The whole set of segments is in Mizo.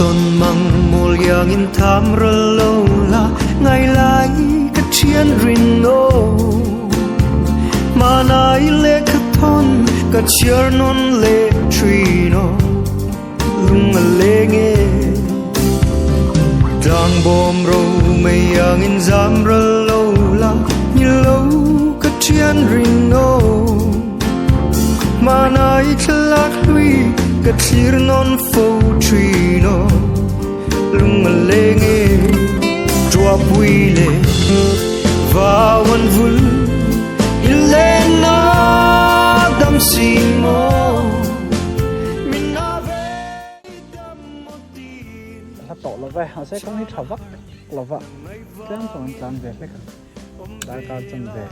Tawn mang mawl iangin tham ral lo la ngai lai ka thian rin aw Hmanai lehkha thawn ka chhiar nawn leh thin aw Lung a leng e Tlang bawm ro mei iangin zam ral lo la ni lo ka thian rin aw Hmanai thlalak hlui ka thlir nawn fo thin aw Lung a leng e Tuahpui leh vau an vul i len a dam si maw Min a ve dam maw tin Hla tawh lo ve, mahse kawng hi tha vak lo va, tlem chuan an tlan ve hlek ang, darkar chan ve.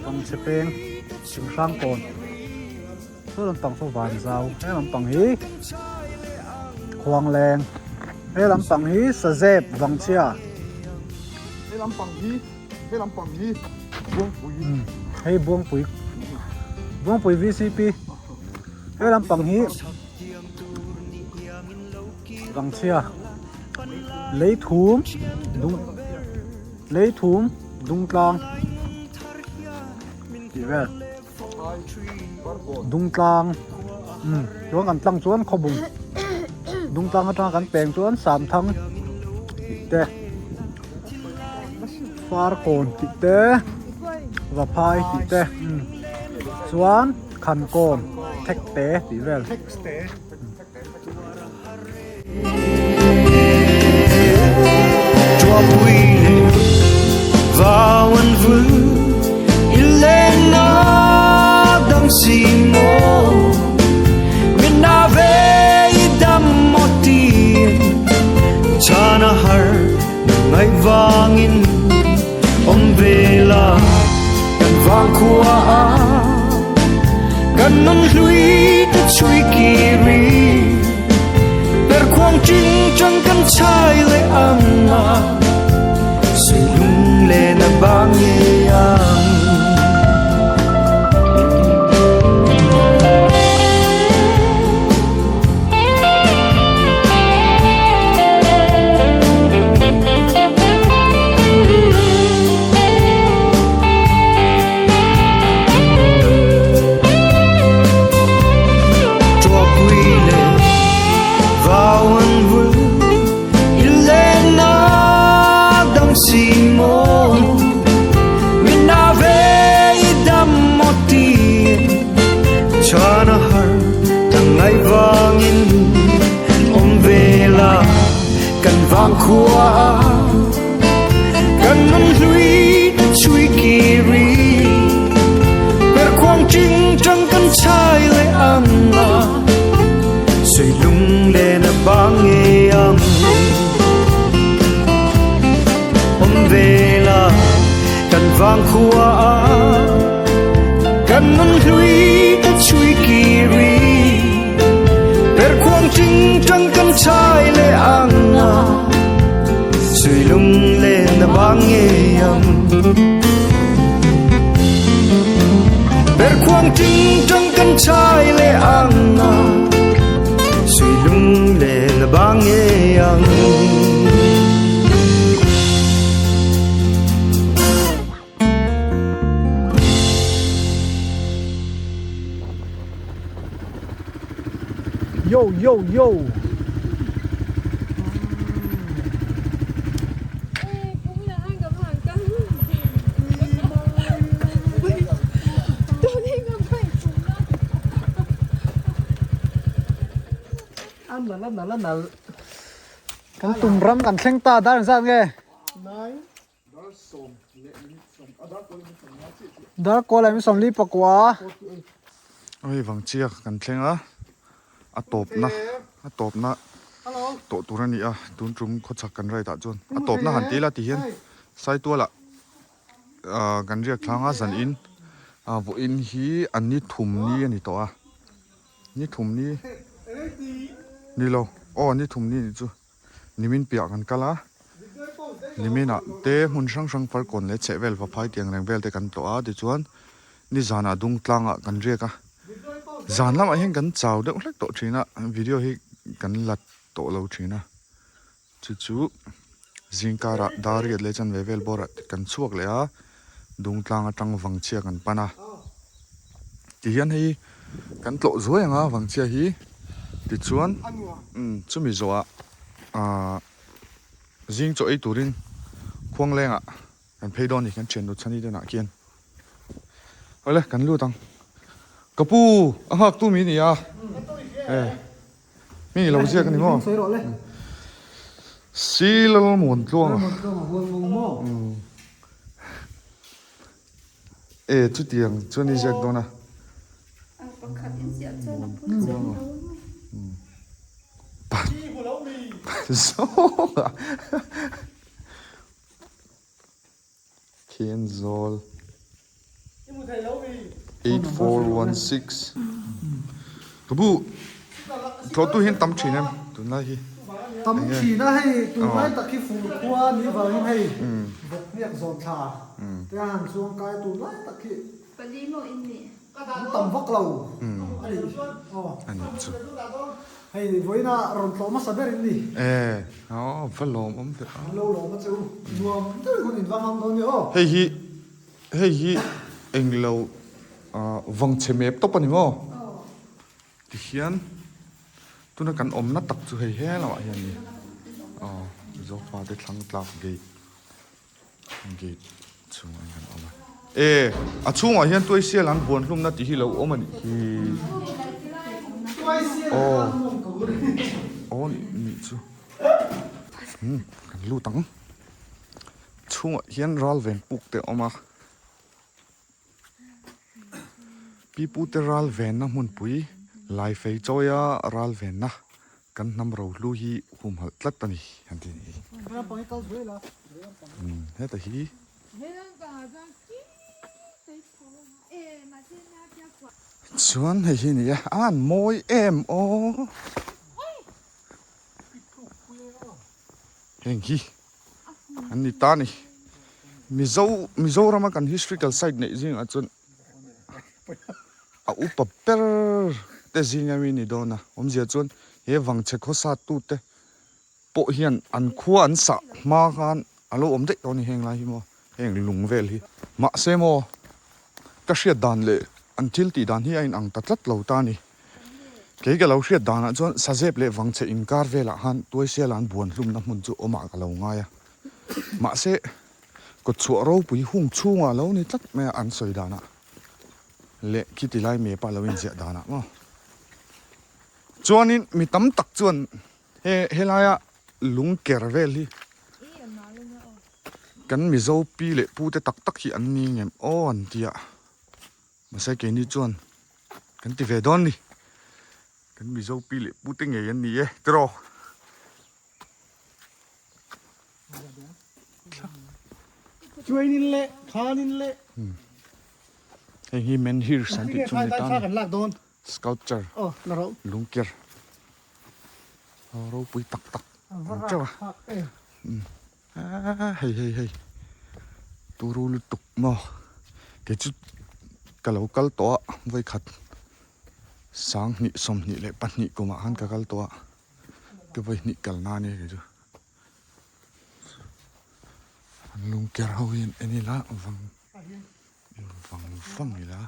Pangchhe peng, Thinghrang kawn. Saw lampang saw van zau he lampang hi khuang leng he lampang hi sazep vangchhia he lampang hi he lampang hi buangpui hei buangpui buangpui vcp he lampang hi vangchhia leithum dung leithum dungtlang tih vel. Dungtlang umm chuan kan tlang chuan khawbung dungtlang atanga kan peng chuan samthang tih te farkawn tih te vaphai tih te umm chuan khankawn thekte tih vel. Yo yo yo. Kan tum ram kan thleng ta dar engzat nge? Dar kawl leh 40 pakua. Hei vangchia kan thleng a, a tawpna a tawpna tawh tur a ni a, tun tum khawchhak kan ride ah chuan a tawpna han ti ila ti hian Saitual ah ah kan riak thlang a zan in ah vawiin hi an ni thum ni a ni tawh a, ni thum ni ni lo aw ni thum ni a nih chu. Nimin piah kan kal a, niminah te hmun hrang hrang farkawn leh chheh vel vaphai tiang reng vel te kan tlawh a, tichuan nizanah dung tlangah kan riak a, Zan lamah hian kan chau deuh hlek tawh thin a, video hi kan la tawh lo thin a. Chu chu zingkarah dar riat leh chanve vel bawrah kan chhuak leh a, Dungtlang atang Vangchhia kan pan a. Tihian hei kan tlawh zuai ang a Vangchhia hi tichuan chumi zawhah ahh zing chaw ei turin Khuanglengah kan phei dawn a ni kan thiannu Chhani te nah khian. Awle kan lut ang. Ka pu a nghak tu mi ni a. Mi lo ziak a ni maw? Si Lalmuan Tluanga. E chutiang chuan i ziak dawn a. Zawng a. Thenzawl 8416 Ka bu tlawhtu hian tam thin em tunlai hi Tam thin a hei tunlai tak hi fur khua ni vangin hei vawk hniak zawn thla te a han chuang kai tunlai tak hi Pali maw in nih? An tam vak lo a ni aw. A nih chu. Hei vawiina rawn tlawh hmasa ber in ni. E aw va lawmawm ve a. An lo lawm a che u. Nuam deuhin hun in va hmang dawn nia aw. Hei hi hei hi englo vangchhe mep tawp a ni maw? Tihian tuna kan awmna tak chu hei he lamah hian a ni. Aw Zofa te thlang tlak gate. Gate chhungah hian an awm a. E, a chhungah hian tuaisial an buan hlumna tih hi lo awm a nih hi. Aw, aw nih chu. Hmm, kan lut ang. Chhungah hian ral ven puk te a awm a. Pipute ral venna hmunpui Laifei chawia ral venna kan hnam rohlu hi humhalh tlat a ni an ti a ni. Heta hi chuan hei hi a ni a, a an mawi em aw. Heng hi an ni ta a ni. Mizo Mizorama kan historical site neih zingah chuan a upa ber te zinga mi ni dawn a. Awmzia chuan he vangchhe khawsa tute pawh hian an khua an sah hma khan a lo awm daih tawh a ni heng lai hi maw heng lung vel hi. Mahse maw ka hriat dan leh an thil tih dan hi a inang ta tlat lo ta a ni. Kei ka lo hriat danah chuan Sazep leh Vangchhe inkar velah khan Tuaisiala an buan hlumna hmun chu awmah ka lo ngai a. Mahse, kawtchhuah ropui hung chhungah lo ni tlat mai a an sawi danah leh khiti lai map a lo inziah danah maw. Chuanin mi tam tak chuan he helaia lung ker vel hi kan Mizo pi leh pu te tak tak hi an ni ngem aw an ti a. Mahse keini chuan kan ti ve dawn ni. Kan Mizo pi leh pu te ngei an ni e tiraw. Chuainin leh khanin leh. Hei hi menhirs an tih chu ni tan sculpture lungker ropui tak tak ang teuh a. Hei hei hei turu lutuk maw kei chu ka lo kal tawh a vawikhat sanghnih 22 kumah khan ka kal tawh a ka vawihnih kal na ania kei chu an lungker ho hi an en ila vang vang vang ila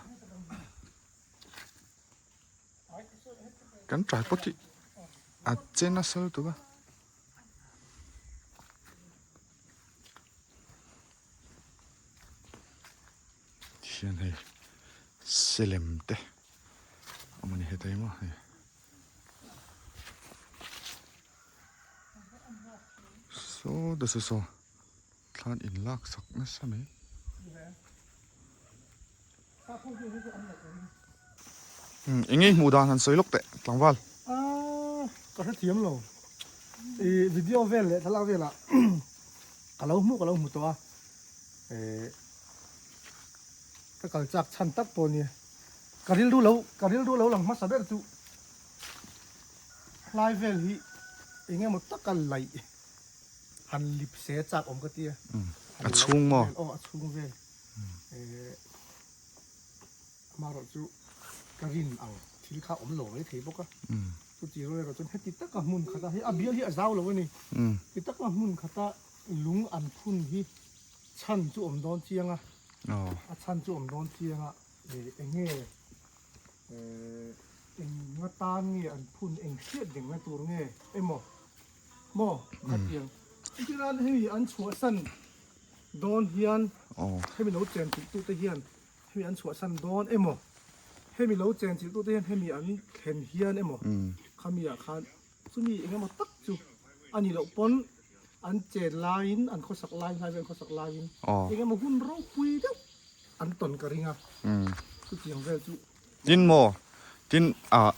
kan tripod hi a che nasa lutuk a. Hian hei selem te awm a ni heta hi maw hei saw ta saw saw thlan in lak sak nasa mai. Eng nge i hmuh dan han sawi lawk teh tlangval? Aaa ka hrethiam lo. I video vel leh thlalak velah ka lo hmuh ka lo hmu tawh a. Eh ka kal chak chhan tak pawh nia. Ka rilru lo ka rilru lo lang hmasa ber chu hlai vel hi eng emaw taka laih han lip se chak awm ka tia. A chhung maw? Aw a chhung vel. Amaherawh chu ka rin ang. thil kha awm lo mai thei bawk a. Chuti rual erawh chuan heti taka hmun khata hei a bial hi a zau lo a ni. Heti taka hmun khata lung an phun hi chhan chu awm dawn chiang a, a chhan chu awm dawn chiang a, eng nge eng nga tan nge an phun eng hriat rengna tur nge emaw maw khatiang chuti nan hemi an chhuahsan dawn hian hemi lo chen chilh tute hian hemi an chhuahsan dawn emaw hemi lo chen chilh tute hian hemi an thlen hian emaw khami ah khan chumi eng emaw tak chu a ni loh pawn an chen laiin an khawsak laiin hlai vel khawsak laiin eng emaw hun ropui deuh an tawn ka ring a chutiang vel chu. Tin maw tin ah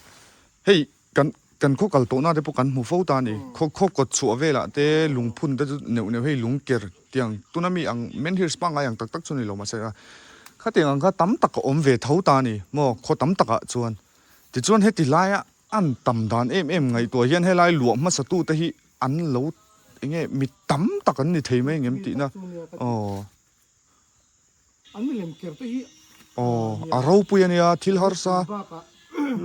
hei Kan kan khaw kal tawhna te pawh kan hmu fo ta a ni. Khaw khaw kawt chhuah velah te lungphun te chu neuh neuh hei lung ker tiang tuna mi ang menhirs pangngai ang tak tak chu ni lo mahse a khatiang ang kha tam tak a awm ve tho ta a ni maw khaw tam takah chuan. Tichuan heti laia an tam dan em em ngaihtuah hian helai luah hmasa tu te hi an lo eng nge mi tam tak an ni thei mai ngem tihna aw. An milem ker te hi Aw, a ropui a nia, thil harsa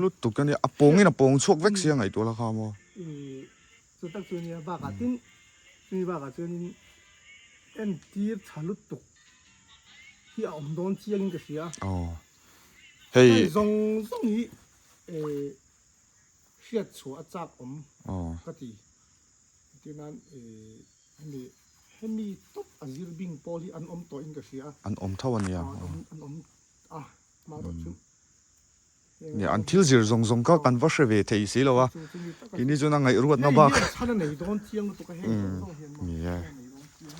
lutuk a nia, a pawngin a pawng chhuak vek sia ngaihtuah la kha maw. Chu tak chu a nia, bakah tin chumi bakah chuanin entir tha lutuk hi a awm dawn chiangin ka hria. Aw, hei. Hei zawng zawng hi hriat chhuah a chak awm ka ti. Tinan Hemi hemi tawp a zir bing pawl hi an awm tawh in ka hria a. An awm tho a nia. An awm an awm a mah erawh chu. Nia an thil zir zawng zawng kha kan va hre ve thei si lo a. Keini chuan a ngaihruatna bak. Hei hian chhan a nei dawn chiang lutuk a heng zawng zawng hian maw chhan a nei dawn chiang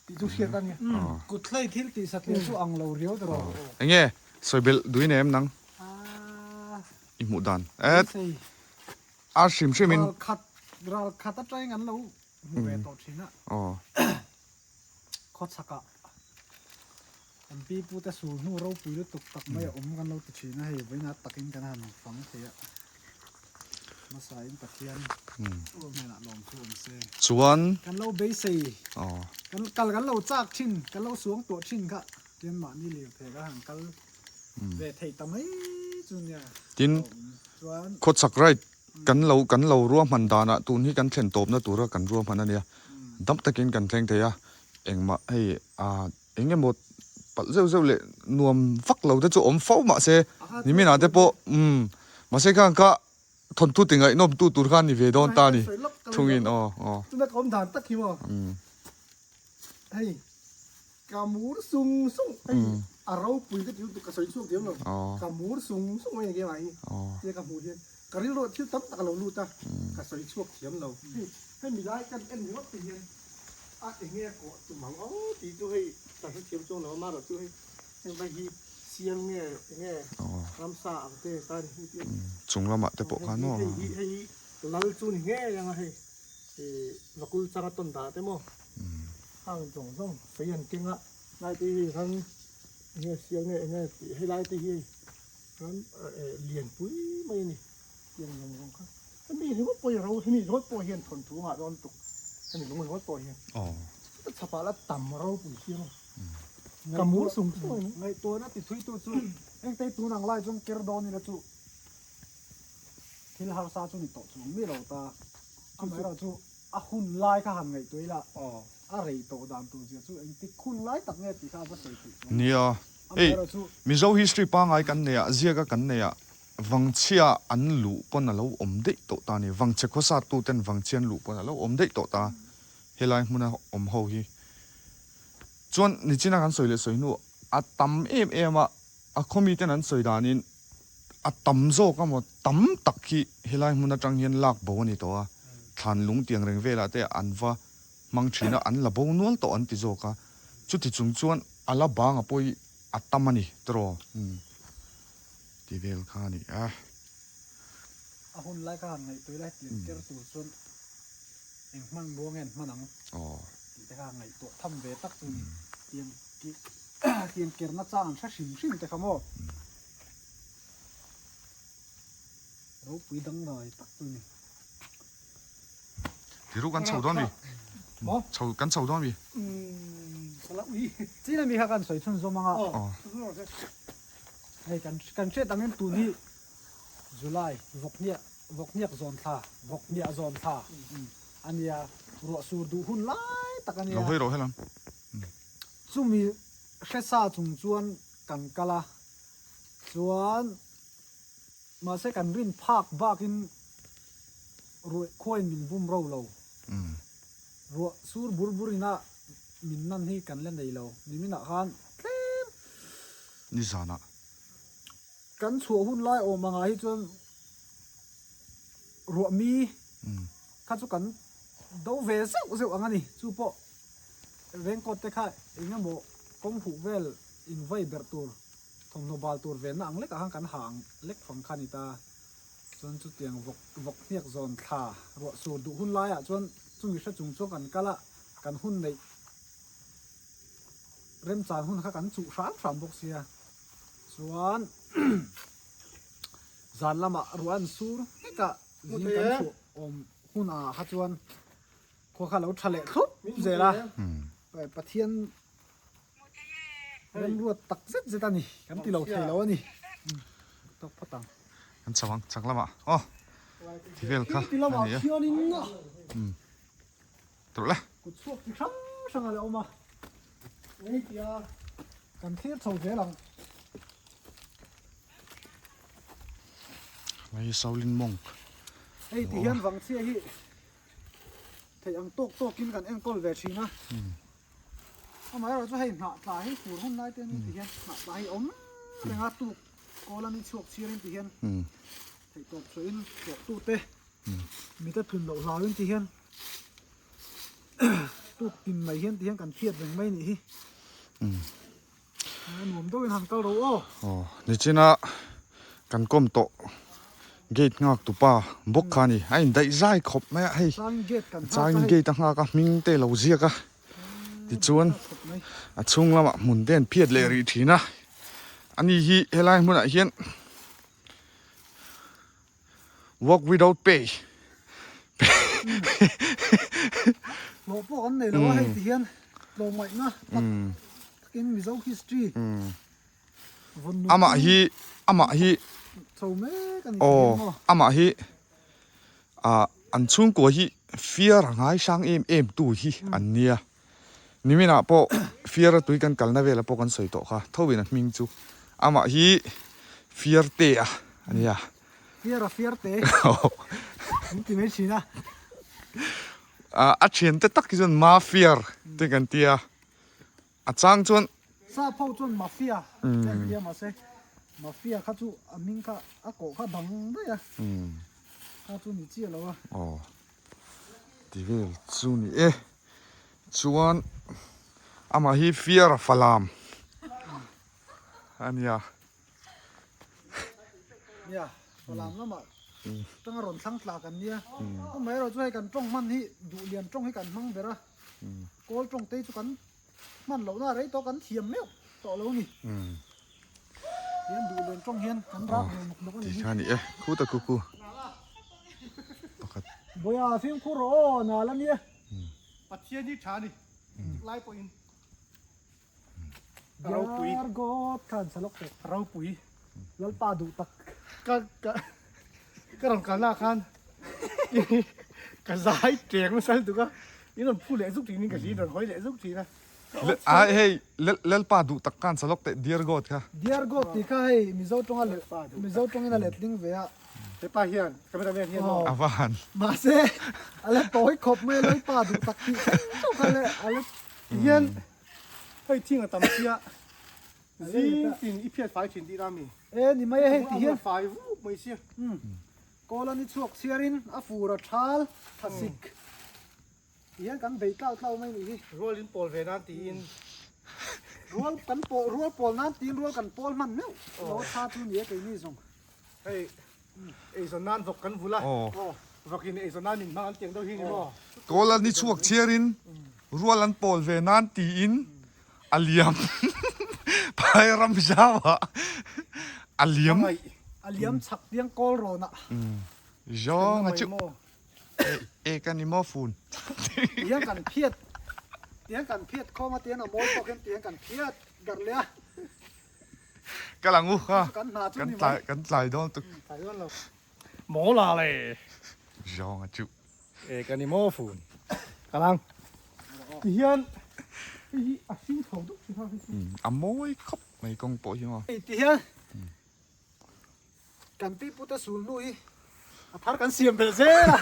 tih chu hriat a nia. Kut hlei thil tih satliah chu ang lo riau ta rawh. Enge sawi belh duin em nang i hmuh dan. A hrim hrim in. Ral khat ral khat atangin an lo hmu ve tawh thin a. Khaw chhakah kan pi pu te sul hnu ropui lutuk tak mai a awm kan lo ti thin a hei vawiinah takin kan han fang thei a. Hmasa in Pathian hnenah lawm thu awm se. Chuan. Kan lo beisei. Kan kal kan lo chak thin kan lo suang tuah thin kha tian mahni lirthei ka han kal ve thei ta mai chu nia. Tin. Khawchhak right kan lo kan lo ruahman danah tun hi kan thlen tawpna tura kan ruahman a nia. Dam takin kan thleng thei a, engmah hei ah eng emaw palh zeuh zeuh leh nuam vak lo te chu awm fo mahse niminah te pawh umm mahse khan kha thawnthu ti ngaihnawm tu tur kha a ni ve dawn ta a ni thungin aw aw. Tuna ka awm dan tak hi maw hei Ka mur sung sung hei a ropui ka ti lutuk ka sawi chhuak diam lo ka mur sung sung mai enge mai tia ka hmuh hian ka rilru ah thil tam tak a lo lut a ka sawi chhuak thiam lo hei hemi lai kan en ringawt te hian a enge a kawh tum ang aw tih chu hei ka hre thiam chuang lo a marawh chu hei heng vai hi sial nge enge ramsa ang te tan hi tih chung lamah te pawh khan aw hei hi hei hi lal chu ni ngei ang a hei vakul changa tawn dah te maw. Hang zawng zawng fei an keng a, lai te hi ran enge sial nge enge tih helai te hi ran lian pui mai a ni tiang zawng zawng kha hemi ringawt pawh hi ro hemi ringawt pawh hian thawnthu a ngah dawn lutuk hemi lung ringawt pawh hian chuta chhapah la tam ropui siam a ka mur sung sung a ni. Ngaihtuahna ti thui tu chu engtei tun ang lai chuan ker dawn ila chu thil harsa chu ni tawh chuang mi lo ta amaherawhchu A hun lai kha han ngaihtuah ila a rei tawh dan tur zia chu engtik hun lai tak nge tih kha a va sawi theih chuang. Nia, hei Mizo history pangngai kan nei ah, ziaka kan nei ah Vangchhia an luh pawn a lo awm daih tawh ta a ni. Vangchhe khawsat tu ten Vangchhia an luh pawn a lo awm daih tawh ta helai hmuna awm ho hi. Chuan nichina kan sawi leh sawi hnu a tam em em a, a khaw mi ten an sawi danin A tam zawk a maw tam tak hi helai hmun atang hian lak bo a ni tawh a, thlan lung tiang reng velah te an va hmang thin a, an la bo nual tawh an ti zawk a, chuti chung chuan a la bang a pawh hi a tam a ni tiraw umm ti vel kha a ni a. A hun lai kha han ngaihtuah ila hetiang ker tur chuan eng hmanrua nge an hman ang tih te kha ngaihtuah tham ve tak chu a ni, tiang tiang kerna chang an hre hrim hrim te kha maw. Ropui dangdai tak chu ni. Tiru kan chho dawn mi? Chho kan chho dawn mi? Chin ami kha kan sawi chhun zawm anga. Hei kan kan hriat angin tun hi. July, vawkhniah, vawkhniak zawn thla, vawkhniah zawn thla a nia, ruah sur duh hun lai tak a nia. Lo hawi rawh helam. Chumi hresa chung chuan kan kal a, chuan mahse kan rin phak bakin ruih khuain min bum ro lo. Ruah sur bur bur ina min nan hi kan la nei lo, niminah khan tlem. Nizanah. Kan chhuah hun lai awm angah hi chuan ruah mi kha chu kan do ve zeuh zeuh ang a ni. Chu pawh raincoat te kha eng emaw kawng huh vel in vai berh tur thawmhnaw bal tur venna ang lekah khan kan ha ang lek fang kha a ni ta. Chuan chutiang vawk vawk hniak zawn thla ruah sur duh hun laiah chuan chumi hre chung chuan kan kal a, kan hun neih remchan hun kha kan chuh hram hram bawk sia. Chuan zan lamah ruah an sur hlek a, zing kan chhuah awm hunah kha chuan khua kha lo tha leh thlup zel a, Pathian remruat tak zet zet a ni, kan ti lo thei lo a ni. Tawk phawt ang. Kan chho ang chak lamah aw ti vel kha a ni a. Tawrh le. Kut chhuak chi hrang hrang a la awm a, ei tia kan thlir chho zel ang. Hei Shaolin Monk. Hei ti hian vangchhia hi theih ang tawk tawkin kan enkawl ve thin a. Amaherawh chu hei hnah tla hi fur hun lai te ni ti hian hnah tla hi awm reng a tuk kawl a ni chhuak chhiar in ti hian theih tawp chhuah in tlawh tu te mit a tlun loh hlau in ti hian tuk tin mai hian ti hian kan hriat reng mai nih hi. A nuam deuh in han kal ro aw. Aw nichina kan kawm tawh gate nghak tu pa bawk kha a ni a in daih zai khawp mai a hei changin gate a nghak a hming te lo ziak a tichuan a chhung lamah hmun te an phiat leh rih thin a ani hi helai hmunah hian Work without pay. Hlawh pawh kan nei lo a hei ti hian tlawmngaihna tak takin Mizo history vawn nun Amah hi amah hi chho mek a ni aw amah hi ah an chhungkua hi fiar a ngai hrang em em tu hi an nia. Niminah pawh fiar a tui kan kalna velah pawh kan sawi tawh kha tho in a hming chu amah hi fiar te a a nia. Fiar a fiar te an ti mai thin a. A thian te tak hi chuan mafiar te kan tia a chang chuan. Sap ho chuan mafia te an tia mahse mafia kha chu a hming kha a kawh kha dang daih a kha chu ni chiah lo a. Aw ti vel chu ni e. Chuan amah hi fiara falam a nia. Nia, falam lamah tanga rawn thlang tla kan nia. Amaherawh chu hei kan tawng hman hi duhlian tawng hi kan hmang ber a. Kawl tawng te hi chu kan hman lohna rei tawh kan thiam meuh tawh lo ni. Hian duhlian tawng hian kan rak ve mawk mawk a ni. Ti kha ni e, khuta khuku pakhat. Bawia fimkhur rawh aw, nal a nia. Pathian hi tha a ni lai pawhin ropui Dear God khan salok teh ropui Lalpa duh tak ka ka ka rawn kalna khan ka zai teng nasa lutuk a in rawn phu leh zuk thin in ka hria in rawn hawi leh zuk thin a Ai hei Lalpa duh tak khan salok teh Dear God kha Dear God tih kha hei Mizo tawnga leh Mizo tawngin a letling ve a Hepa hian cameraman hian maw? A va han. Mahse a la tawi khawp mai a Lalpa duh tak tih thleng chauh kha le a la. Ti hian hei thing a tam sia zing tin i phiat fai thin tih na mi? E ni mai a hei ti hian. A fai vuk mai sia. Kawl a ni chhuak chhiarin a fur a thal thasik. Ti hian kan bei tlau tlau mai nih hi. Rual in pawl ve nan tiin. Rual kan pawl rual pawl nan tiin rual kan pawl hman meuh lo tha chu ni e keini zawng. Hei eizawn nan vawk kan vul a. Vawk in eizawn nan min hmang an tiang deuh hi ni maw. Kawl a ni chhuak chhiar in rual an pawl ve nan tiin a liam phai ram zau ah a liam. A liam chhak piang kawl rawn ah. Zawng a chu. E ka ni maw phone. Tiang kan phiat tiang kan phiat khawm a tiang a mawi tawk hian tiang kan phiat darh leh a. Ka lang u ha kan hna chu kan ni tlai mai. kan tlai dawn tuk. Tlai dawn lo. Maw la le. Zawnga chu. E ka ni maw fun. Kalang. Ti hian hei hi a hring chho dup thin a hei chu. A mawi khawp mai kawng pawh hi maw. Hei ti hian kan pi pute sul hnu hi a thar kan siam belh zel a.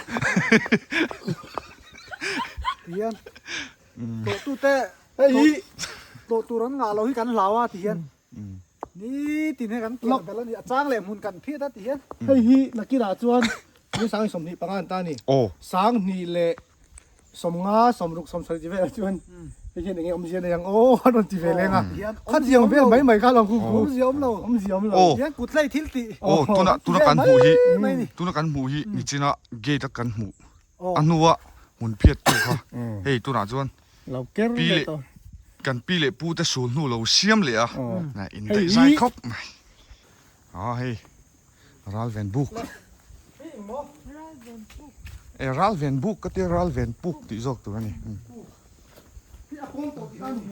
Ti hian tlawh tute hei hi tlawh tur an ngah lo hi kan hlau a ti hian. Nitin he kan kir bel a ni, a chang leh hmun kan phiat a ti hian. Hei hi nakinah chuan ni sang 25 an ta a ni. 2000 leh 50, 60, 70 ti velah chuan hei hian enge awmzia nei ang aw an rawn ti ve leng a. Khatiang vel mai mai kha lo khu khu. Awmzia awm lo. Awmzia awm lo. Hian kut hlei thil tih. Aw tuna tuna kan hmuh hi tuna kan hmuh hi nichina gate a kan hmuh a hnua hmun phiat tu kha hei tunah chuan Lo ker Pi leh leh tawh. kan pi leh pu te sul hnu lo siam leh a na in Hei daih zai hi. khawp mai a hei ral ven buk Hei eng maw? E ral ven buk ka tia ral ven puk tih zawk tur a ni. Hei a kawng tawh tih a ni.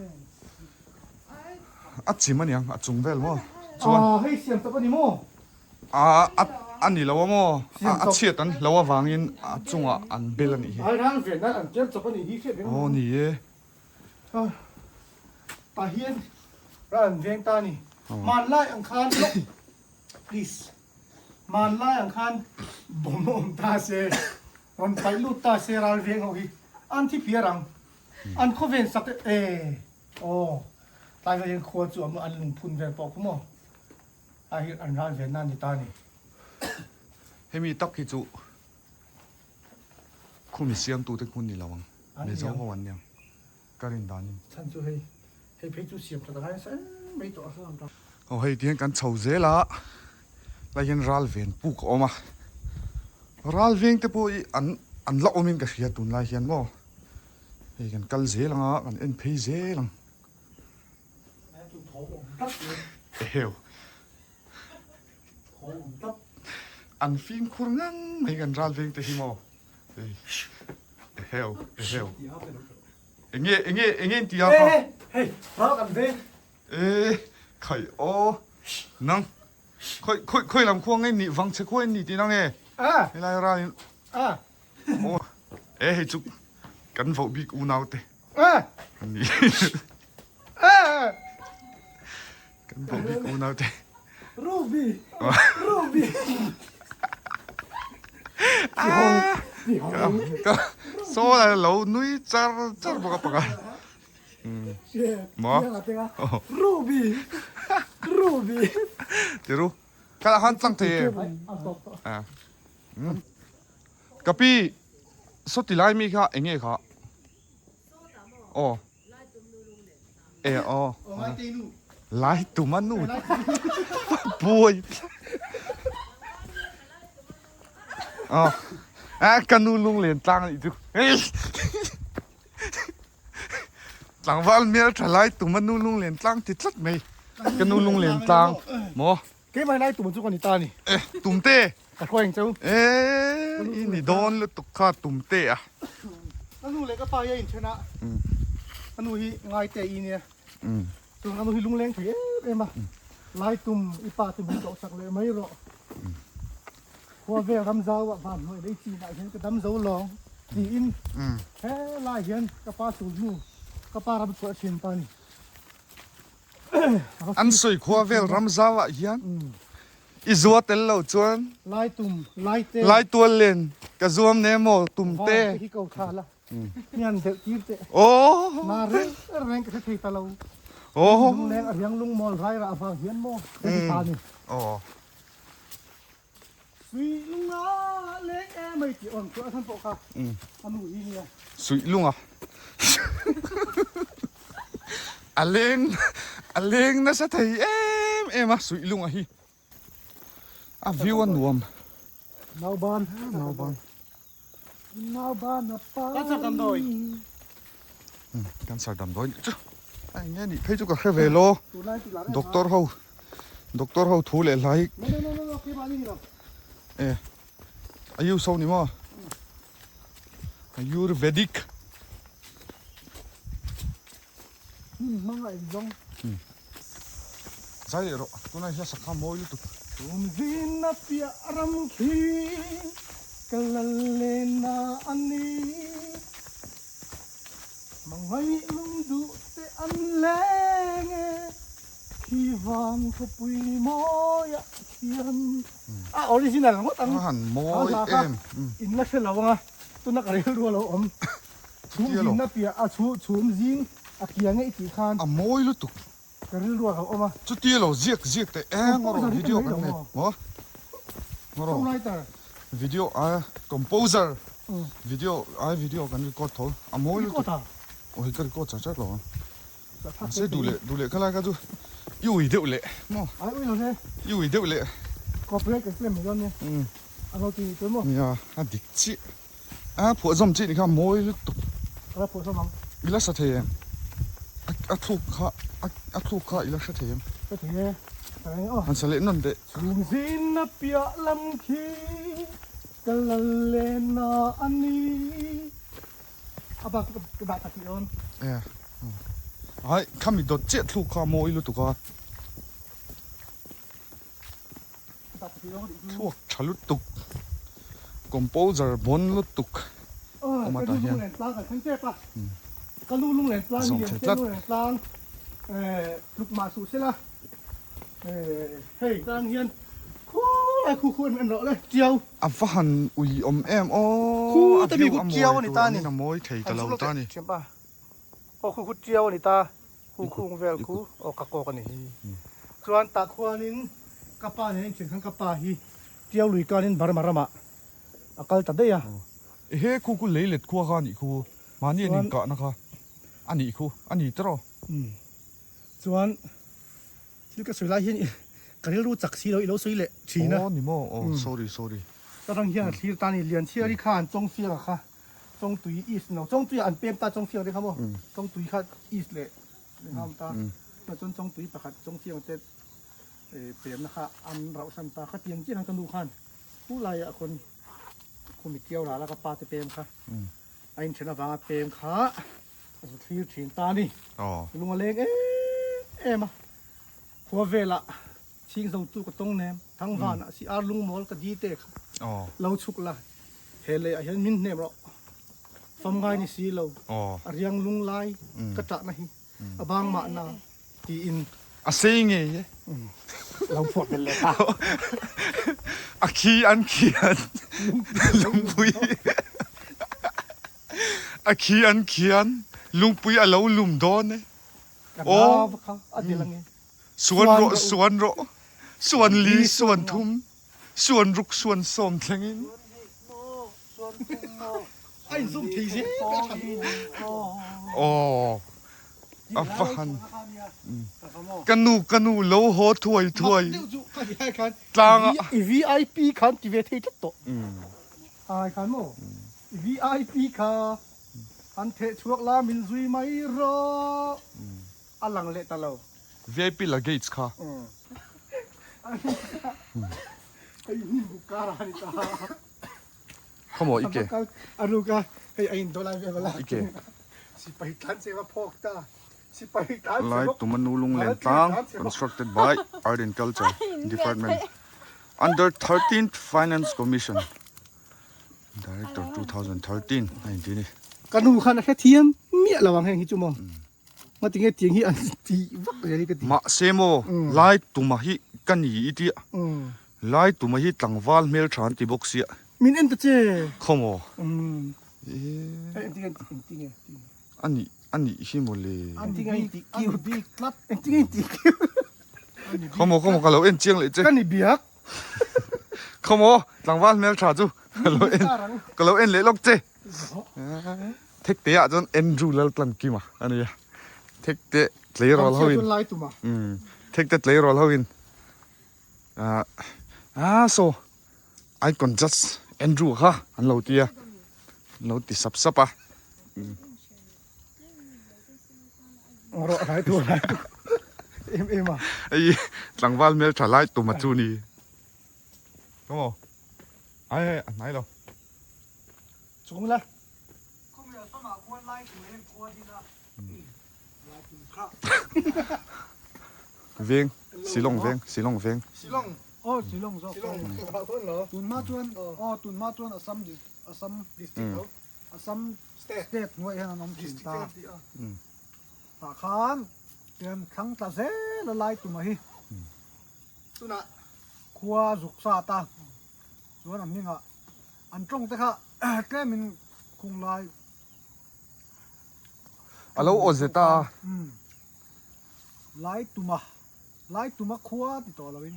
A chim a niang a chung vel maw chuan. Ah hei siam tawp a ni maw? A a ni lo a maw? A chhiat an hlo avangin a chungah an bel a nih hi. Ai ral ve nan an ker chawp a nih hi hriat reng a. Aw ni e. Tah hian ral an veng ta a ni. Hmanlai ang khan please hmanlai ang khan bawm a awm ta se rawn paih lut ta se ral veng ho hi an thi phiar ang. An khawven sak e aw tlai vel hian khua chu an lungphun vel pawh khu maw. A hi an ral ve na ni ta ni. Hemi tak hi chu khumi siamtute khu ni lo ang. Mizo ho an niang. Ka rin danin. Chhan chu hei hei phei chu siam that a ngai nasa em mai tawh a. Aw hei tihian kan chho zel a, lai hian ral ven puk a awm a. Ral veng te pawh hi an an la awmin ka hria tunlai hian maw. Hei kan kal zel ang a, kan en phei zel ang. Eheu. An fimkhur ngang mai kan ral veng te hi maw. Eheu, eheu. Enge, enge, enge in ti a kha. Hei, ral kan veng. E, khai aw. Nang, khoi, khoi, khoi lam khuang nge ni, vang che khuai in ni tih na nge. Helai ral in. Aw, e hei chu kan voh bik unau te. Ani. Kan voh bik unau te. Ruby. Ruby. Saw la lo nui char char bawk a panga. Maw? Ruby. Ruby. Tiru. Kala han tlang thei em? Ka pi saw ti lai mi kha eng nge kha? Aw. E aw. Lai tum a nu. Buai. Aw. A ka nu lunglen tlang a nih chu. Tlangval hmel tha lai tum a nu lunglen tlang ti tlat mai. Ka nu lunglen tlang maw? Keimah lai tum chu ka ni ta a ni. E, tumte! Ka hruai ang cheu. E, i ni dawn lutuk kha tumte a. Ka nu leh ka pa hi a inthen a, ka nu hi ngaite i nia. Chuan ka nu hi lungleng thei em em a, lai tum i pa te min tawhsak leh mai rawh. Khua vel ram zau ah van hnuai lei chin ah hian ka dam zo lawng tiin helai hian ka pa sul hnu ka pa ram chhuah thin ta a ni. An sawi khua vel ram zau ah hian i zua tel lo chuan Lai tum, lai te. Lai tual len ka zuam ne maw tum te. Van te hi ko tha la. Hian delh tir teh. Aw. Na reng reng ka hre thei ta lo. Aw. Lungleng a riang lungmawl rai rah vang hian maw ka ti ta ni. Aw. Suih lunga leng em mai tih awm chu a chhan pawh kha a nu hi nia. Suih lunga a leng a leng nasa thei em em a suih lunga hi a view a nuam. Nauban nauban nauban a pa. Cancer damdawi. Cancer damdawi nih chu a eng nge nih phei chu ka hre ve lo doctor ho. Doctor ho thu leh hlai e ayu so ni maw ayurvedic zai leh rawh tunah hian sakha mawi lutuk. Chhum zin a piah ram khi ka lal lena a ni. Hmangaih lung duh te an leng e, khi van khawpui mawiah khian. A original ngawt ang. A han mawi em. In la hre lo ang a, tuna ka rilru a lo awm. Chhum zin a piah a chhum zing a kiang e i tih khan. A mawi lutuk. Ka rilru a lo awm a. Chutia lo ziak ziak teh e ngawrawh video kan nei maw ngawrawh Songwriter video a composer video ai video kan record tho a mawi lutuk aw hei ka record char char lo ang mahse duh leh duh leh khalai kha chu i ui deuh leh maw ai ui lo se i ui deuh leh copyright kan claim mai dawn nia a lo ti chu maw nia a dik chiah. A phuah zawm chi nih kha mawi lutuk. Ka la phuah zawm ang. I la sa thei em? A thluk kha a thluk kha i la hre thei em? Hre thei e. Ka reng aw. Han sa leh nawn teh. Chhung zin a piah lam khi ka la len a a ni. A bak chu ka dah ta tih dawn. E. Ai khami dawt chiah thluk kha mawi lutuk a. Thluak tha lutuk composer bawn lutuk awm atah hian zawm thei tlat. A va han ui awm em aw a view a mawi tur angin a mawi thei ta lo ta ni. Khu khung vel khu aw ka kawk a ni hi. Chuan tah khuanin ka pa nen in khan ka pa hi Tiau lui kanin Burma ramah a kal ta daih a. Ehe khu khu lei let khua kha a nih khu, mahni an inkahna kha a nih khu a ni tawh. Umm chuan thil ka sawi lai hian ka rilru chak si lo i lo sawi leh thin a. Aw ni maw aw sorry sorry. Ka rang hian a thlir ta a ni Lianchhiari khan Chawngfianga kha Chawngtui East no Chawngtui ah an pem ta Chawngfiang te kha maw Chawngtui kha East leh leh a awm ta tunah chuan Chawngtui pakhat Chawngfiang te pemna kha an rauh san ta kha tiang chiah khan ka nu khan pu laiah khawn khumi tiau ral a ka pa te pem kha a inthen avanga pem kha a zu thlir thin ta a ni lung a leng em em a khua velah chhing zo tu ka tawng nem Thangvanah si ar lungmawl ka di te kha lo chhuk la. He lei ah hian min hnem rawh. Fam ngai ni si lo. A riang lung lai ka ṭahna hi a bang mahna tiin. A sei ngei e. Lo phuah belh leh ta. A khi an khian lungpui A khi an khian lungpui a lo lum dawn e. Ka nau kha a dil ange. Suan rawh suan rawh suan li suan thum. Suan ruk suan sawm thlengin. Aw a va han ka nu ka nu lo haw thuai thuai tlang ah. I VIP khan ti ve thei tlat tawh. Ai khan maw VIP kha an theh chhuak la min zui mai rawh a lang leh ta lo. VIP luggage kha. Khawmaw i ke. I ke. Lai Tumanu Lunglen Tlang constructed by Art and Culture Department under 13th Finance Commission Director 2013 a inti ni. Ka nu khan a hrethiam miah lo ang heng hi chu maw. Ngati nge tiang hi an ti vak zel hi ka ti. Mahse maw lai tuma hi ka ni i tia. Lai tuma hi tlangval hmel tha an ti bawk sia. Min en ta che. Khaw maw. Hei engti nge engti nge. A nih a nih hi maw le. Engti nge in ti cute bik tlat. Engti nge in ti cute. Khaw maw khaw maw ka lo en chiang leh che. Ka ni biak. Khaw maw tlangval hmel tha chu ka lo en ka lo en leh lawk che. Thekte ah chuan Andrew Laltlankima a ni a, Thekte tleirawl ho in Thekte tleirawl ho in ah saw icon judge Andrew kha an lo ti a, an lo ti sap sap a. Hei tlangval hmeltha lai tuma chu ni. Come on. Ai ai a hnai lo. Chung la. Khawmel famah khuan lai tum em khua din a. Lai tum kha. Veng, Shillong veng, Shillong veng. Shillong. Aw Shillong zawk pawh tun hma chuan aw tun hma chuan Assam Assam district tho Assam state hnuaiah hian an awm thin ta tah khan tian thlang tla zel a lai tuma hi tunah khua zuk sa ta chuan a hmingah an tawng te kha tlemin khung lai A lo aw zet a. Lai tuma Lai tuma khua ti tawh loin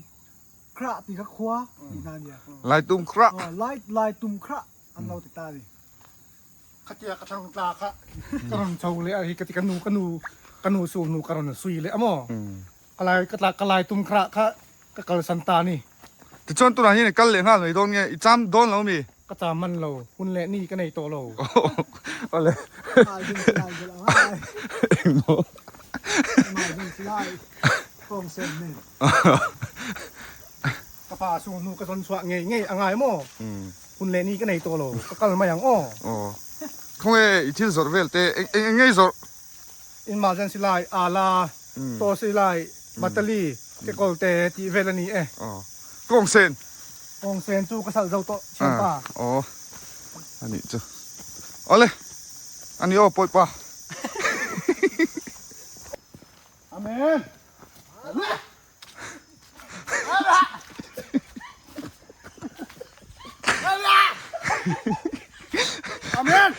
khrah ti kha khua tihna a nia. Lai tum khrah. Aw lai lai tum khrah an lo ti ta a ni. Khatia ka thlang tla kha ka rawn chho leh a hi ka ti ka nu ka nu ka nu su hnu ka rawn sui leh a maw ka lai ka tla ka lai tum khrah kha ka kalsan ta a ni. Tichuan tunah hian i kal leh nghal mai dawn nge i cham dawn lo mi? Ka cham man lo hun leh ni ka nei tawh lo. Awle. Engmaw? Ka pa su hnu ka zawn chhuah ngei ngei a ngai maw? Hun leh ni ka nei tawh lo, ka kal mai ang aw. Aw. Khawnge i thil zawrh vel te eng eng ngei zawrh? Emergency lai, ala, tawsi lai, batali, kekawl te tih vel a ni e. Aw. Kawngsen. Kawngsen chu ka salh zo tawh thianpa. Aw. A nih chu. Awle. A ni aw pawipa. Amen. Amen.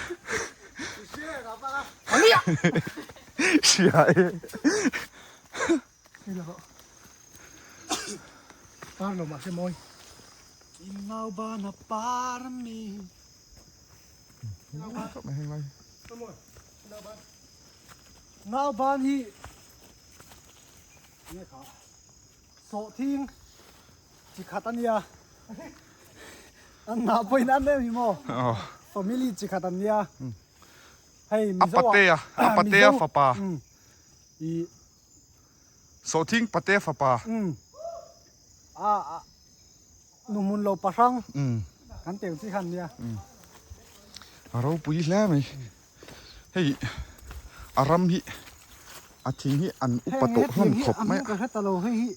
Hria e. Par lo mahse mawi. Inau bana par mi. Ngau ban hi nge kha sawhthing chi khat a nia an hnah pawhin an em hi maw family chi khat an nia hei mizo ah a patea fapa i sawhthing patea fapa a Nu hmun lo pahrang kan tel chi khan nia. A ropui hle mai. Hei a ram hi a thing hi an upa tawh hlawm khawp mai a. Ka hre ta lo hei hi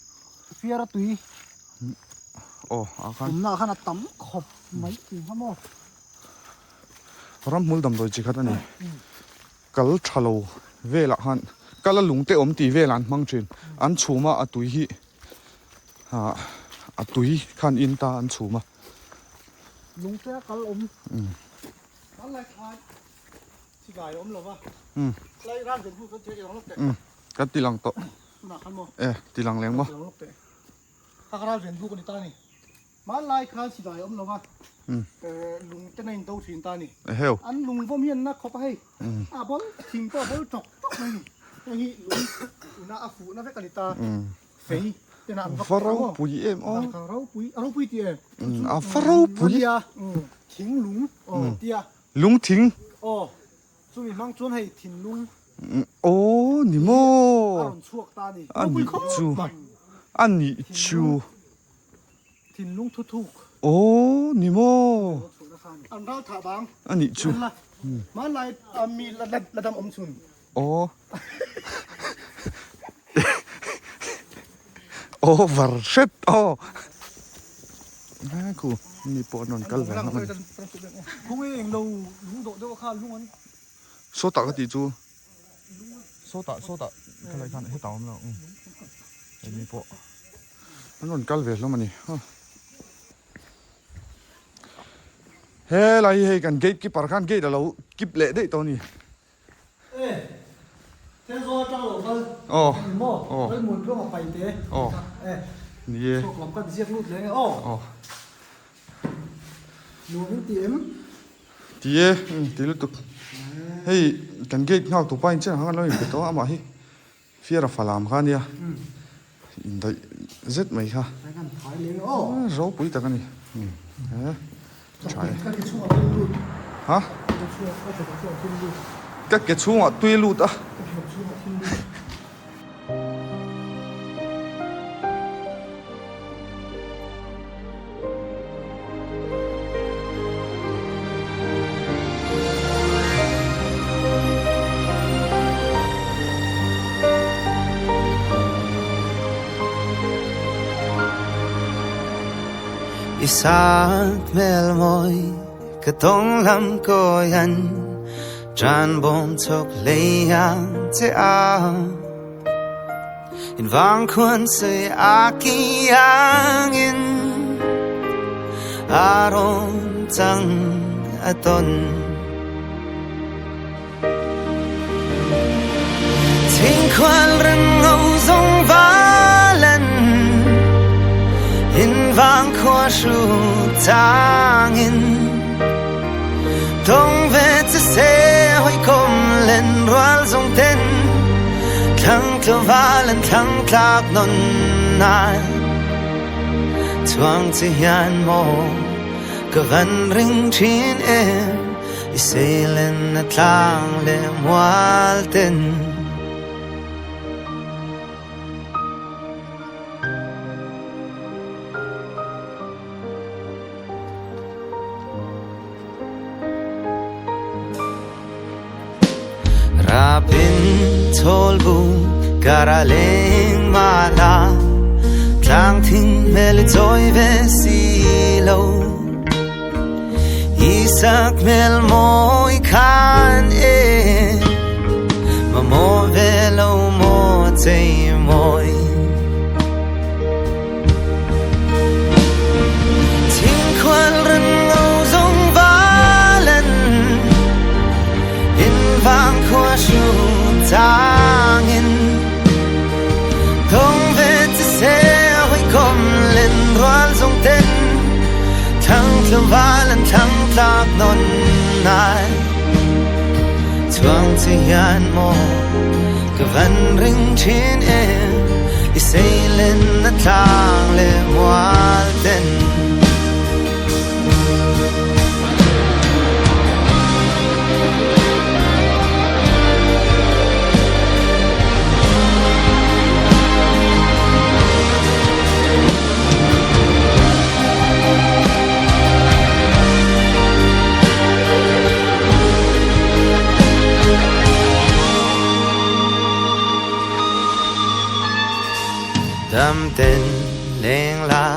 fiar a tui. Aw a khan. Tumna khan a tam khawp mai tih kha maw. Ramhmul damdawi chi khat a ni. Kal tha lo velah khan kal a lung te awm tih velah an hmang thin. An chhum a a tui hi. Ah a tui khan in ta an chhum a. Lung te a kal awm. Kan lai thlai chi gai awm lo va. Lai ran ven hu kan che lang lawk teh. Kan ti lang tawh. Tunah khan maw? E ti lang leng maw? Ti lang lawk teh. Ka ral ven hu ka ni ta ni. Hmanlai khan silai awm lo va. Lung te na in do thin ta ni. Eheu. An lung vawm hian na khawp a hei. A bawlh thing pawh a bawlh tawk tawk mai ni. Hei hi lung ina a fuhna vek a ni ta. Fei tena an vak Va ropui em aw. Kha ropui, a ropui ti em? A va ropui. Nia, thinglung tia. Lung thing. Aw, chumi hmang chuan hei thinlung. Aw ni maw. A rawn chhuak ta ni. A nih chu. A nih chu. Thinlung thuthuk. Aw ni maw. An ral thah bang. A nih chu. Hmanlai mi la dam awm chhun. Aw. Over hret aw. Khu mi pawh an rawn kal ve hlawm a ni. Khawnge englo lung dawh deuh kha lung an. Sawtah ka tih chu sawtah sawtah ka lai khan hetah a awm lo hei mi pawh an rawn kal ve hlawm a ni. Helai hi hei kan gate keeper khan gate a lo keep leh daih tawh a ni. E, Thenzawl atang lo kal. Aw. Ni maw? Aw. Lalmuan tluang a pai te. Aw. E. Ni e. Chhuak lam kan ziak lut leh nge aw. Aw. Nuam in ti em? Ti e, ti lutuk. Hei kan gate nghak tu pa in chiang ang an lo inpe tawh a amah hi fiara falam kha ania. Indaih zet mai kha. Kan phai leh nge aw. Ropui tak a ni. He. Tha e. Ka ke chhungah tui lut. Ha? Ka ke chhungah tui lut a. Ka ke chhungah tui lut. I sak hmel mawi ka tawng lam kawian Tran bawm chhawk hlei ang che a In vang khuan sawi a ki angin A rawn chang a tawn. Thingkhual reng ngo zawng valan In vang khua hru tangin Tawng ve che se hawikom len rual zawng ten Thlang tlangval an thlang tlak nawn nai Chuang che hian maw ka van ring thin em I seilen a tlang leh mual ten. Rapin chawlbu kara leng mala tlang thing hmel i chawi ve si lo. Isak hmel mawi khan e mamawh ve lo maw chei mawi. Thingkhual ran ngo zawng valan in vang khua hru tangin Tawng ve che se hawikom len rual zawng ten Thlang tlangval an thlang tlak nawn nai Chuang che hian maw ka van ring thin em I seilen na tlang le mual ten. Damten leng la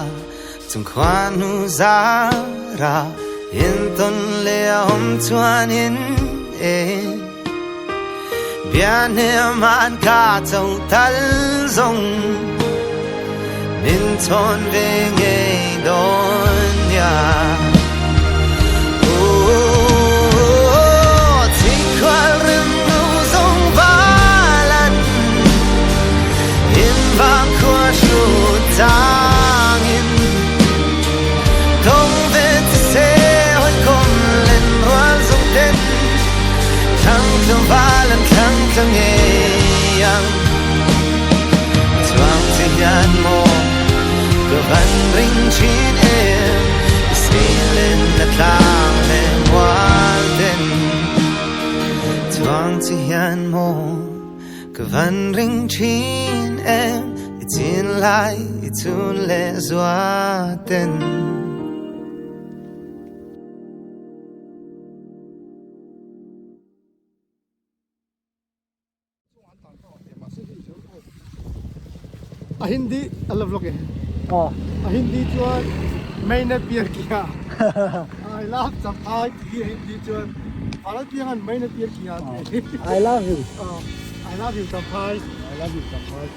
chung khua nu za ra in ton le om chuan in e Bia hnem an ka cho tal zong min chawn ve ngei dawn nia. Thingkhual rim nu zong valan in vang khua hru tangin Tong ve che se hawikom len rual zong ten Thlang tlangval an thlang tla ngei ang Chuang che hian maw ka van ring thin em I seilen na tlang le mual ten Chuang che hian maw ka van ring thin em I chin lai i chun le zua ten. A Hindi a la vlog e. Aw. A Hindi chuan Maine Pyar Kiya. I love Champhai tih hi a Hindi chuan Bharat piangan Maine Pyar Kiya tih. I love you. I love you Champhai. I love you Champhai.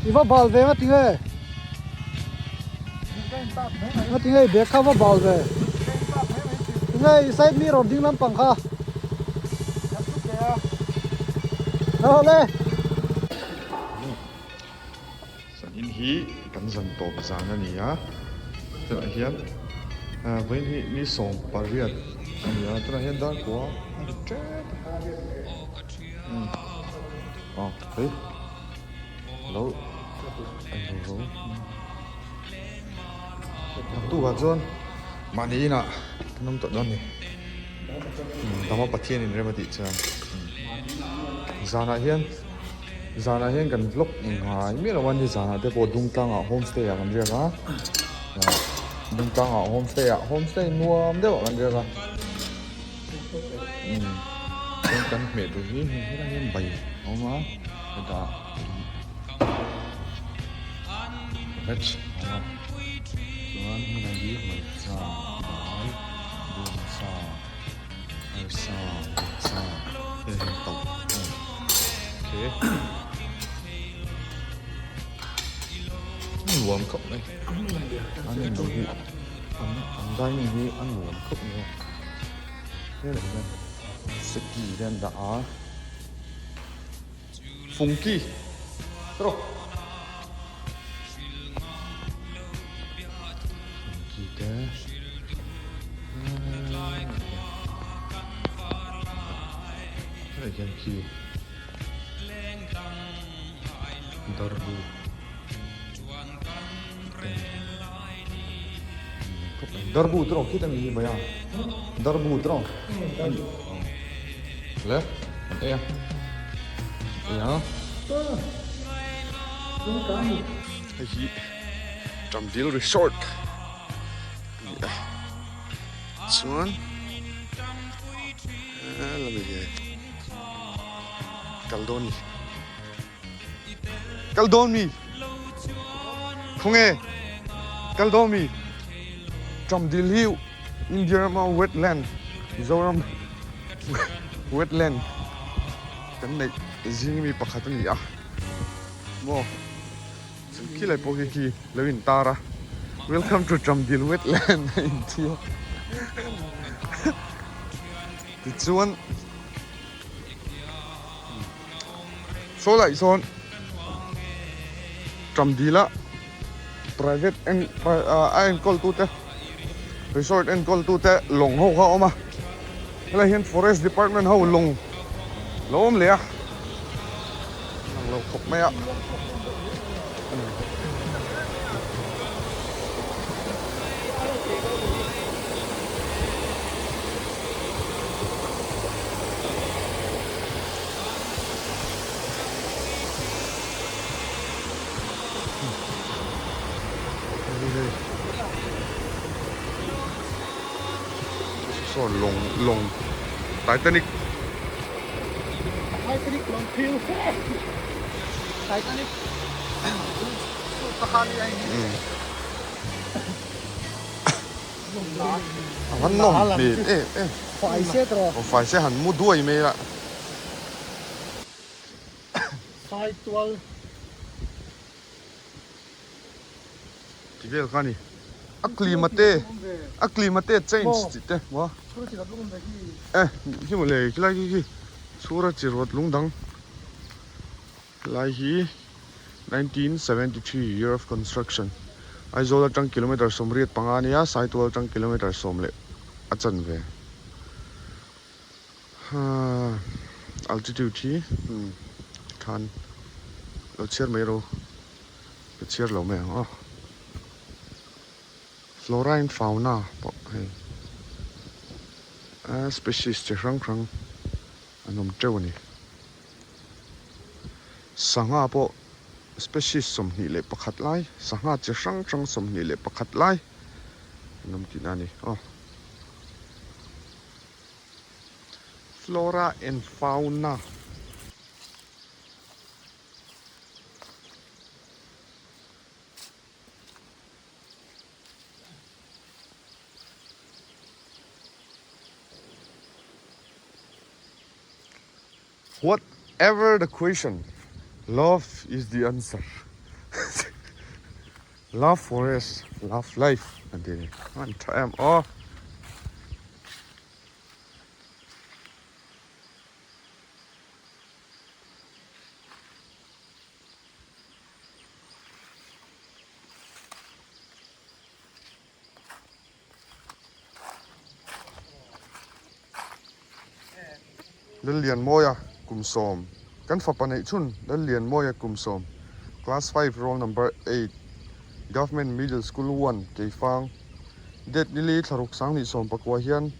I va bal ve nga tinge? Nga tinge i bag kha va bal ve? Tinge i side mirror ding lampang kha? Lo le. Zanin hi kan zan tawp zan a ni a, tunah hian vawiin hi ni 18 a ni a, tunah hian dar kua a ri tep a. Aw hei lo an lo ro tukah chuan mahni inah kan awm tawh dawn a ni dama Pathian in rem a tih chuan zanah hian zanah hian kan vlog ngai miah lo a ni zanah te pawh Dungtlangah homestay ah kan riak a Dungtlangah homestay ah homestay nuam deuh ah kan riak a. Chuan kan hmeh tur hi hei helai hian bai a awm a. Hetah veg a awm a chuan hmunah hi hmarcha dal bawngsa arsa vawksa hei hian tauh a awm okay a nuam khawp mai an in hi an an dining hi a nuam khawp mai a helai hian seki te an dah a. Fungki rawh. Fungki te helai hian khi darbu darbu te rawh khita mi hi mai a darbu te rawh le an ei a ei a hei hi Tamdil Resort a ni a chuan helami hi kal dawn ni. Kal dawn mi? Khawnge? Kal dawn mi? Ṭamdil hi India rama wetland, Mizoram wetland kan neih zing mi pakhat a ni a. Maw? Chu khi lai pawh khi khi lo intar a. Welcome to Ṭamdil wetland a inti a. Tichuan. Saw laih sawn Ṭamdila private en a enkawl tute resort enkawl tute lawng ho kha a awm a helai hian forest department ho lawng lo awm leh a lang lo khawp mai a. Sawn lawng lawng Titanic Titanic lawng phil Titanic A van nawm hmel em em. Fai se tawh. Aw fai se han mu duai mai la. Sai tual. Ti vel kha ni. A climate a climate change tih te maw. E khi mawle khilai khi khi chhura chi rawt lung dang lai hi 1973 year of construction Aizawl atang kilometer 85 a nia Saitual atang kilometer 10 leh a chanve. Altitude hi khan lo chhiar mai ro ka chhiar lo mai ang aw flora and fauna pawh hei a species chi hrang hrang an awm teuh a ni sangha pawh species 21 lai sangha chi hrang hrang 21 lai an awm tihna a ni aw. Flora and fauna. Whatever the question, love is the answer. Love forest, love life an ti a ni. A tha em aw. Lallianmawia kum sawm Kan fapa neih chhun Lallianmawia kum sawm Class 5 roll number 8 Government Middle School 1 Keifang Date nili thlaruk sang hnih sawm pakua hian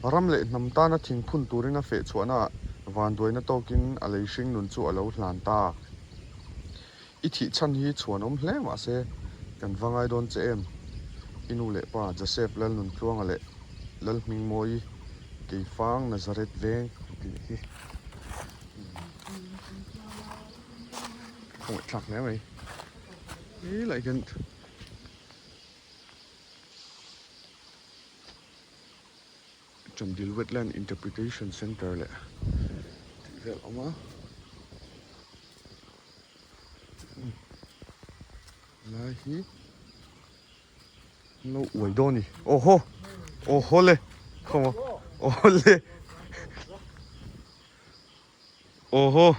ram leh hnam tana thingphun turin a feh chhuahnaah vanduaina tawkin a lei hring nun chu a lo hlan ta. I thih chhan hi chhuan awm hle mah se kan va ngai dawn che em? I nu leh pa Joseph Lalnuntluanga leh Lalhmingmawi Keifang Nazareth veng a tih hi. Khawngaihthlak hle mai. Helai hian Chandil Wetland Interpretation Centre leh tih vel a awm a. Helai hi an lo uai dawn a ni. Aw haw! Aw haw le! Khawng aw haw le! Aw haw!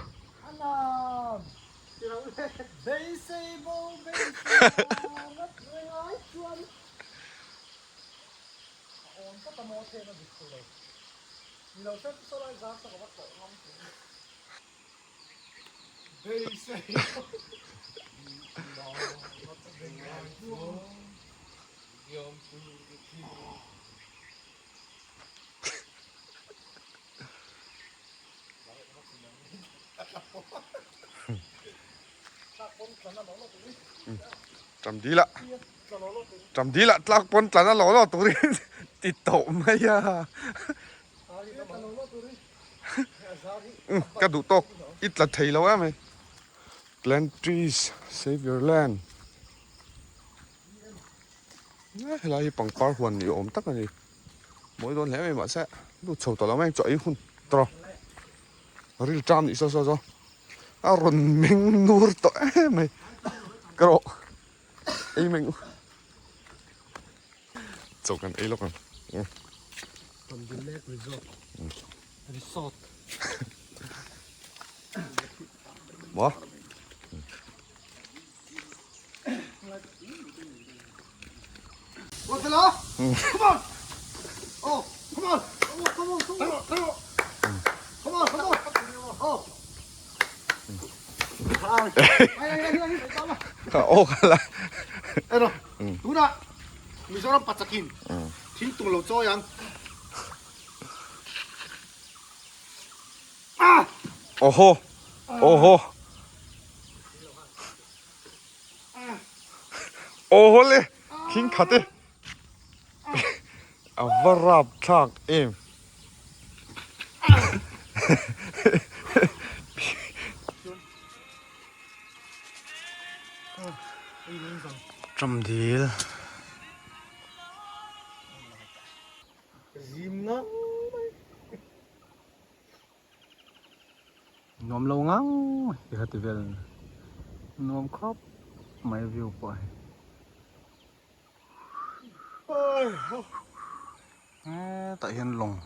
Ṭamdila Ṭamdila tlak pawn tlan a lo lo turin ti tawh mai a. Ka duh tawk i tla thei lo em hei. Plant trees save your land. Helai hi pangpar huan ni awm tak a ni. Mawi dawn hle mai mahse lut chho tawh lo mai chaw ei hun tawh ril ṭam nih saw saw saw a rawn meng nur tawh em mai ka rawh ei meng chaw kan ei lawk ang. Resort. Maw? Come on! Oh, come on! Come on, come on, come on! Come on, come on! Oh! Aw khala. Ero, tuna Mizoram pachakin thil tung lo chawi ang. Awhaw awhaw awhaw le thing khat e a va rap thlak em. Tramdil. Nuam lo ngang mai ti kha ti vel nuam khawp mai view pawh hi hetah hian lawng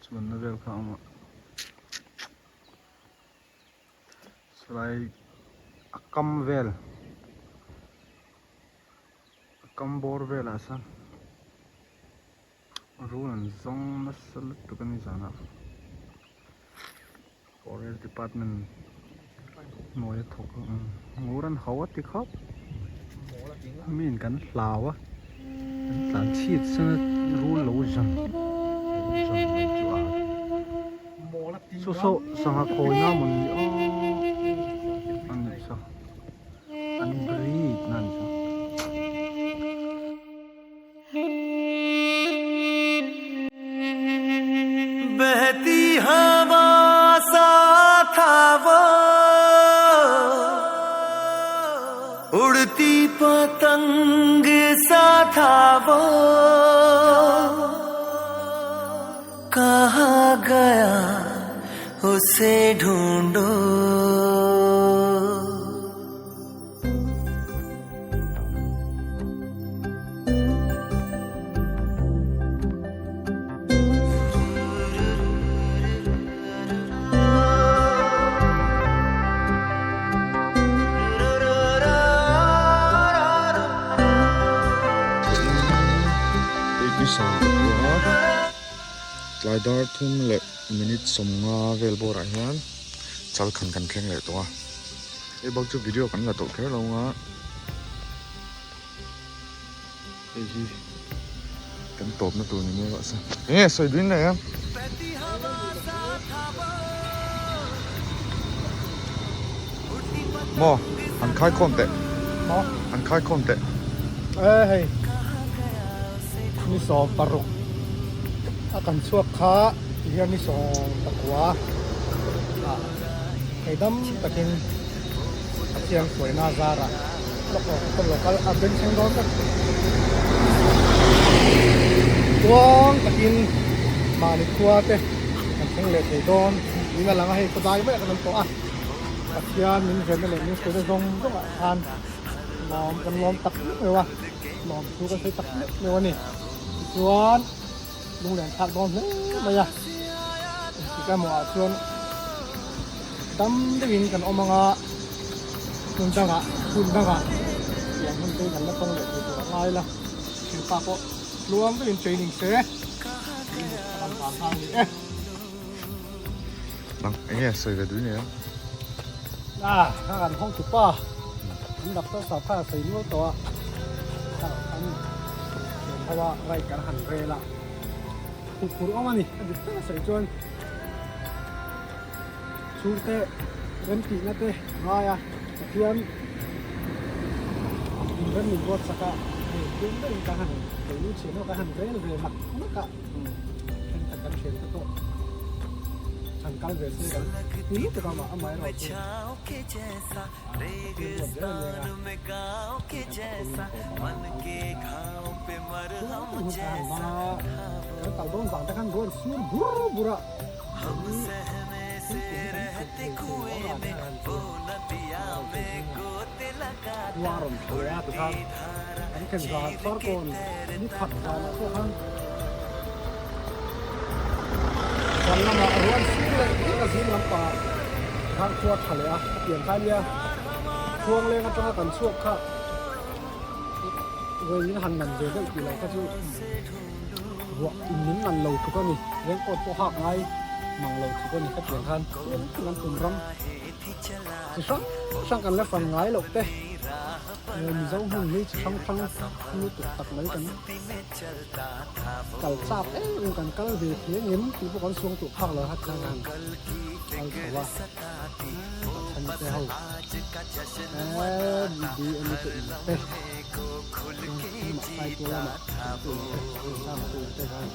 chuanna vel kha a awm a chulai a kam vel a kam bawr velah sawn. Rul an zawng nasa lutuk a ni zanah forest department hnuaia thawk ngur an hau a ti khawp miin kan hlau a an tlan chhit san a rul lo zan zan mai chu a saw saw sangha khawi na maw ni aw a nih saw an breed na a ni saw. Tlai dar thum leh minute sawmnga vel bawrah hian chalkhan kan thleng leh tawh a. Hei bak chu video kan la tawh kher lo anga hei hi kan tawpna tur ni mek ah se enge sawi duin nei a maw an khai khawm teh maw an khai khawm teh e hei ni 16 a kan chhuak kha tihian ni 19 ah hei dam takin. Pathian hruaina zarah lawk lawk ka lo kal a bengchheng dawn vek. Tluang takin mahni khua te kan thleng leh thei dawn niin a lang a, hei khawdai maiah kan awm tawh a, Pathian min venna leh min hruaina zawng zawngah khan lawm kan lawm tak meuh meuh a, lawm thu kan sawi tak meuh meuh a ni. Tichuan lunglen thlak dawn hle mai a, engtik emaw ah chuan dam deuhin kan awm anga hmun dangah hun dangah tiang hun te kan la tawng leh thei tur a ngai la, thianpa pawh tluang deuhin training se tih hi ka han vang nghal a ni e. Nang eng nge sawi ve duh nia? A, ka kan hawng tu pa. An doctor sap kha a sawi nual tawh a. Kha an thian ho a right kan han rel a. Khuh phur awm a ni. A dik tak a sawi chuan chhungte remtihna te ngai a. Pathian inrem min ruat sak a. Hei tlem deuhin ka han keini thian ho ka han rel ve nak nak a. Thenkhat kan thian te pawh han kal ve se kan ti lutuk a mah amaherawh chu Pathian ruat zel a nia kan fakawmin tawp ang a tun hun ka han hmang a kan kal dawn vang te khan ruan sur bur bur a mahni thil tum kan thulh thei thei lo avang hian han ti a khua a rawn tho leh a tikhan kan thlen zan farkawn ni khat zanah pawh khan zan lamah a rual sur leh vek a zing lampangah tikhan khua tha leh a a pian kha ania khuangleng atanga kan chhuak kha vawiin han ngan ve deuh tih loh kha chu ruah in min ngan lo thuk a ni raincoat pawh hak ngai mang lo thuk a ni kha pian khan tun kan tum ram. Chi hrang hrang kan la fan ngai loh te Mizo hmun hi chi hrang hrang lutuk tak mai kan kal chak em em kan kal ve thei angem tih pawh kan suang tuh phak lo hat khan han kal chho a chhan te ho B M te in te chuan lamah Saitual lamah te in te Rinchang te in te khan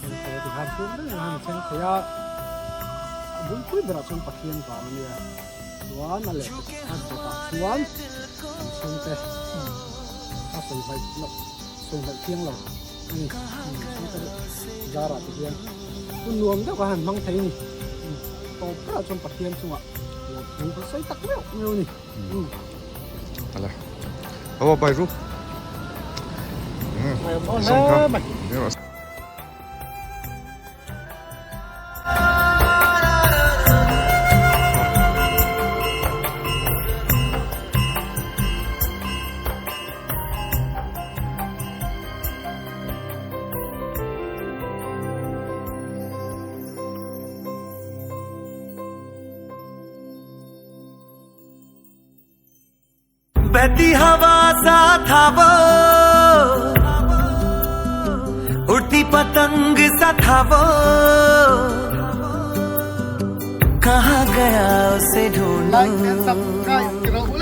Thleng thei a ti khan tlum reng a han thleng thei a, a bulpui berah chuan Pathian vang a nia, chuan a leh a zawtah chuan kan chhungte a sawi hmaih loh sawi hmaih thiang lo a ni, chhungte zarah te hian hun nuam deuh kha han hmang thei a ni, tawp berah chuan Pathian chungah lawmthu ka sawi tak meuh meuh a ni. Ala. Awa bai ru. Song kha. बहती हवा सा था वो उड़ती पतंग सा था वो कहाँ गया उसे ढूंढूं Like and subscribe.